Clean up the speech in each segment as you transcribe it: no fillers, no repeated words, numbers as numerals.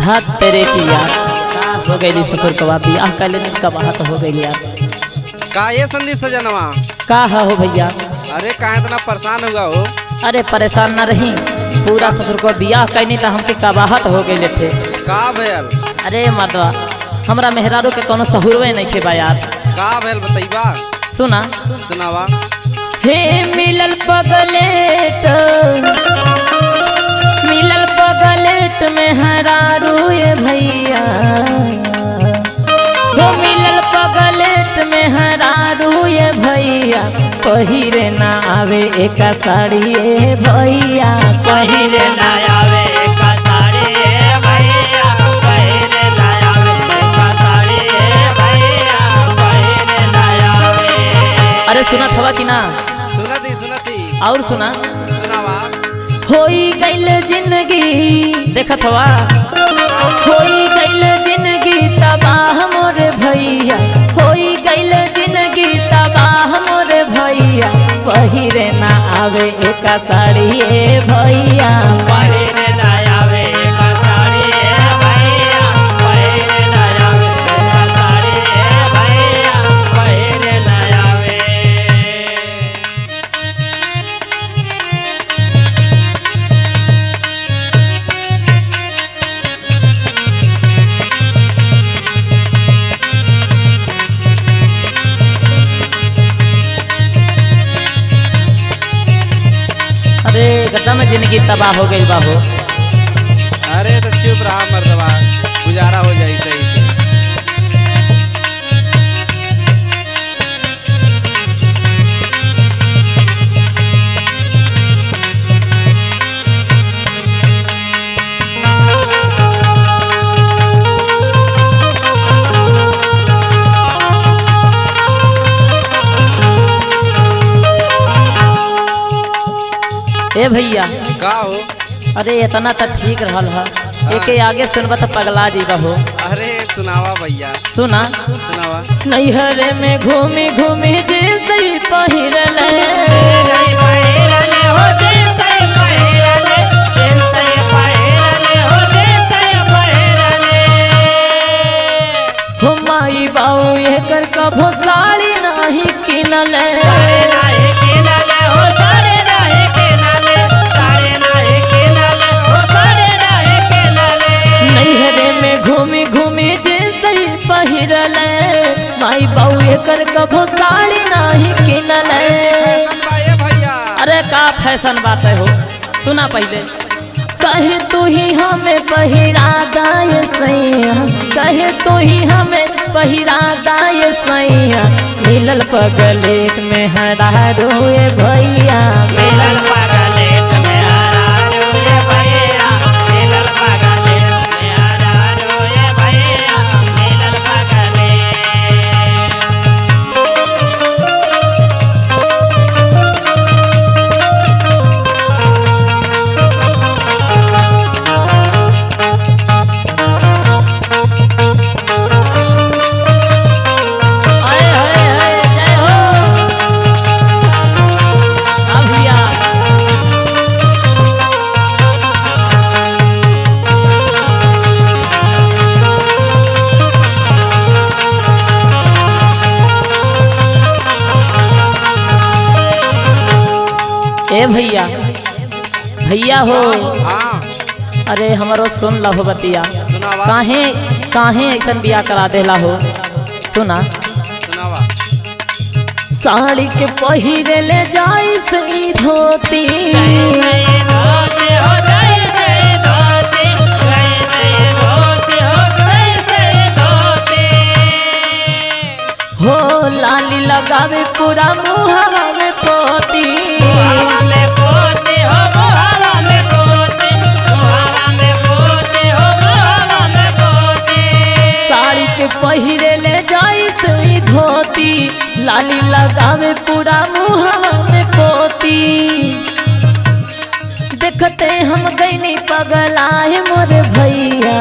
हाथ तेरे की यार का हो गई ससुर कबा बियाह कर लेने कबाहत हो गई यार। का ये संदीप सजनवा? का हा हो भैया? अरे काहे इतना परेशान हुआ हो? अरे परेशान ना रही, पूरा ससुर को बियाह कैनी तो हमके कबाहत हो गई थे। का भयल? अरे मर्दवा, हमरा मेहरारू के कोनो सहुरवे नहीं खे बा यार। का भयल बतईबा? सुना। सुनावा। हे मिलल पगलेट, मिलल पगलेट में हरारू ये भैया, हो मिलल पगलेट में हरारू ये भैया, पहिरे ना आवे एका साड़ी ये भैया, पहिरे ना आवे एका साड़ी ए भैया, पहिरे ना आवे एका साड़ी ए भैया, पहिरे ना आवे। अरे सुना थवा कि ना? सुनती सुनती। और सुना। सुनावा। होई गइल जिंदगी देखत हवा, होई गइल जिंदगी तबाह मोरे भैया, होई गइल जिंदगी तबाह मोरे भैया, पहिरे ना आवे एका साड़ी ए भैया, पहिरे ना आवे एका साड़ी ए भैया, पहिरे ना आवे एका साड़ी ए भैया, पहिरे ना आवे। अरे एकदम जिंदगी तबाह हो गई बाहो। अरे तो चुप रहा मर्दवा, गुजारा हो जाई सही से। ए भैया। का हो? अरे इतना तो ठीक रहल है, एके आगे सुनबा तो पगला जी हो। अरे सुनावा भैया। सुना। सुनावा। नैहर में घूमी घूमी जे सही पहिरले, सही पहिरले हो दिल सही पहिरले, दिल सही पहिरले हो दिल सही पहिरले। हो माई बाऊ एकर कभो साड़ी नाही किनले, सारे नाही किनले हो सारे नाही किनले, सारे नाही किनले हो सारे नाही किनले। नैहरे में घूमी घूमी जे सही पहिरले, माई बाऊ एकर कभो साड़ी नाही किनले। फैशन बा ये भैया। अरे का फैशन बात है हो, सुना पहले। कहे तू ही हमें पहिरा दाय सैया, कहे तू ही हमें पहिरा दाय सैया, मिलल पगलेट में हरा रोए भैया, मिलल पगलेट में हरा रोए भैया, मिलल पगलेट में हरा रोए भैया, मिलल पगलेट। आए हाय हाय जय हो आ भैया। ए भैया, भैया हो। हाँ। अरे हमरो सुन लहो बतिया। सुनावा। काहे काहे ऐसन बिया करा देला हो? सुना। सुनावा। साड़ी के पहिरे ले जाई सही धोती, सही धोती हो सही सही धोती, सही सही धोती हो सही सही धोती। हो लाली लगावे पूरा मुहावा में पोती, मुहावा में पोती हो मुहावा में पोती, मुहावा में पोती हो मुहावा में पोती। साड़ी के पहिरे ले जाई सही धोती, लाली लगावे पूरा मुहावा में पोती। देखते हम गईनी पगलाए मोरे भैया,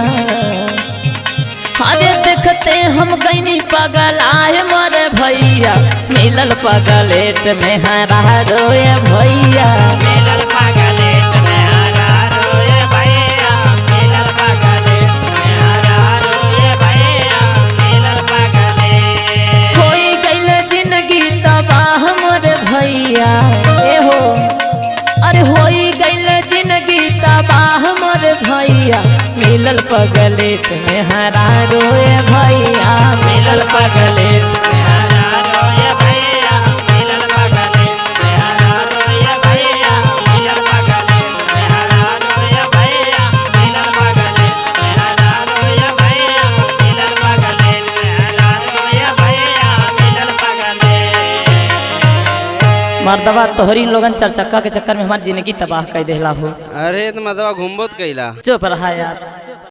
अरे देखते हम गईनी पगलाए मोरे भैया, मिलल पगलेट में हरा रोए भैया, मिलल पगलेट में हरा रोए भैया, मिलल पगलेट में मिलल पगलेट में हरा रोए भैया, मिलल पगलेट। मेहरा रोए भैया मिलल पगले, मेहरा रोए भैया मिलल पगले, मेहरा रोए भैया मिलल पगले, मेहरा रोए भैया मिलल पगले, मेहरा रोए भैया मिलल पगले। मर्दवा तोहरी लोगन चरचक्का के चक्कर में हमार जिंदगी तबाह कर देला हो। अरे तो मर्दवा घूमबो तो कैला। चुप रहा यार।